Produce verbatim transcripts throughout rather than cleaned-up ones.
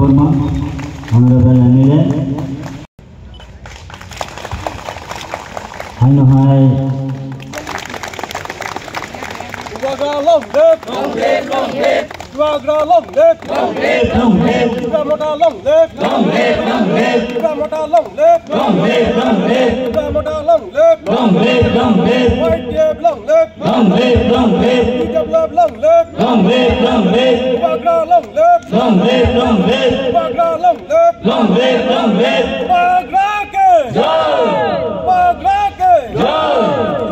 Debbarma, Honorable M L A. Haino hai. Bubagra long live! Long live, long live! Bubagra long live! Long live, long live! Tipra Motha long live! Long live, long live! Tipra Motha long live! Long live, long live! Tipra Motha long live! Long live, long live! Y T F long live! Long live, long live! T W F long live! Long live, long live! Bubagra long live! Long live, long live! Bubagra long live! Long live, long live! Bubagra ke! Jai! Bubagra ke! Jai!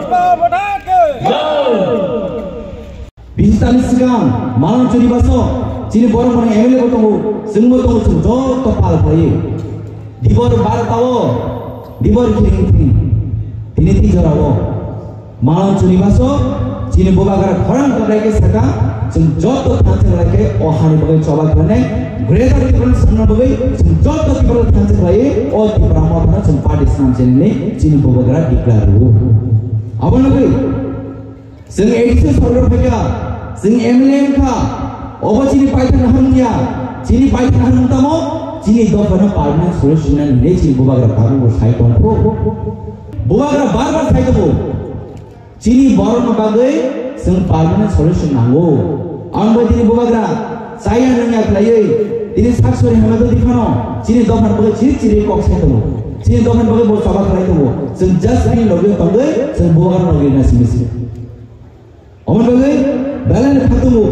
Tipra Motha ke! Jai! Bisi tani swkang Malang Choribaso chini borok mani M L A bo tongo, chwngbo tongo, chwng joto pal khlaiwi. Dibor bar tao, dibor khiring khiring. Tini twi jorao Malang Choribaso chini bubagra khorang kwbrai khe saka, chwng joto thansa kwbrai khe o hani bagwi choba khlainai, Greater Tipraland samna bagwi chwng joto Tipraland thansa khlaiwi o Tipra Mothano chwng party swnam chenani chini bubagra declare rwo. Abono bagwi Chwng A D C sorkar phaikha, chwng M L A wngkha, obo chini paithakna hamya, chini paithakna hamya tamo, chini dophano permanent solution nani hinwi chini bubagra tabukbo sai tongkho. Bubagra bar bar sai tongo, chini borokno bagwi chwng permanent solution nango. Ang bai chini bubagra chaya nungya khlaiwi, tini sak sori hamya tongdi phano, chini dophano bagwi chiri chiri kok sai tongo, chini dophano bagwi bo choba khlai tongo, chwng just bini logi tongwi, chwng bubagra logi na simi simi. Omo bagwi belai no khatungo.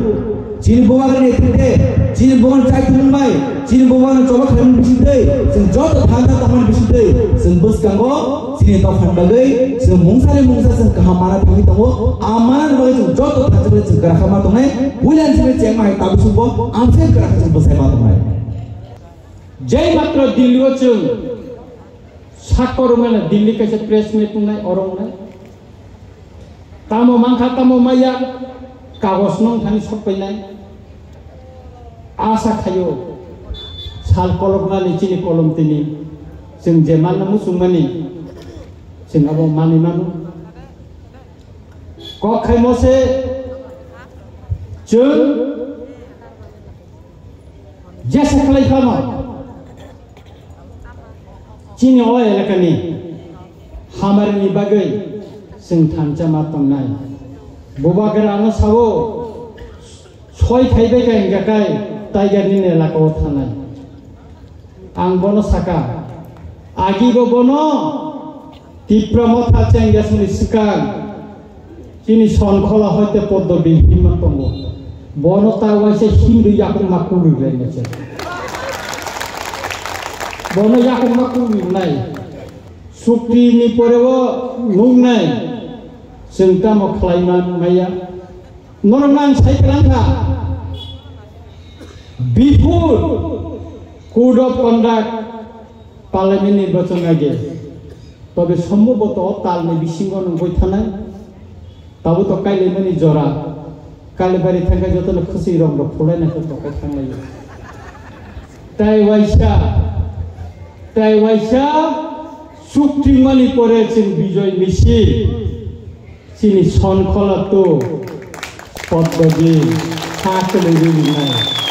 Chini bubagra ni thinte, chini bubagra chai thumung bai, chini bubagra choba khlaimani bisingtwi, chwng joto thansa tongmani bisingtwi, chwng bwskango chini dophani bagwi chwng mungsani mungsa chwng kaham mana thangwi tongo. A manani bagwi chwng joto thansa bai chwng kwrak kha ma tongnai. Puila ni simi chengma hai tabuk sungbo amsai kwrak kha chwng bwsai ma tongnai. Jai matro Delhi o chwng Sakor wngmano Delhi kaisa press meet wngnai, oro wngnai. Tamo mankha, tamo maya, kagos nung thani sok painai. Asa khaio, sal koloknani chini kolom tini, chwng je manna muchungmani, chwng abo manwi mano. Kok khaimo se chwng jesa khlai phano chini o elakani hamarini bagwi chwng thansa ma tongnai. Bubagra ano sao soi thaibai ka hingka kai Tiger ni elaka o thanai. Ang bono saka, agi bo bono Tipra Motha chengya sini swkang chini Sonkhola hoite Poddo Bihima tongo. Bono ta waisa himri yakung ma kuri lai mese. Bono yakung ma kuri nai. Sukti ni pore o nung nai. Chwng tamo khlai man maya. Norok nang sai kwlangkha. Before code of conduct parliament nirbachon age, tobe sombhoboto o talni bisingo nungwi thanai. Tabo to kailaimani jora, kailabari thangkai jotono khwswi rok rok phulai nai to tokai thanglaio. Tai waisa, tai waisa sukti mani pore chwng Bijoy Misil. Chini Sonkhola to Poddo Bihima ha kwlwi rwinai.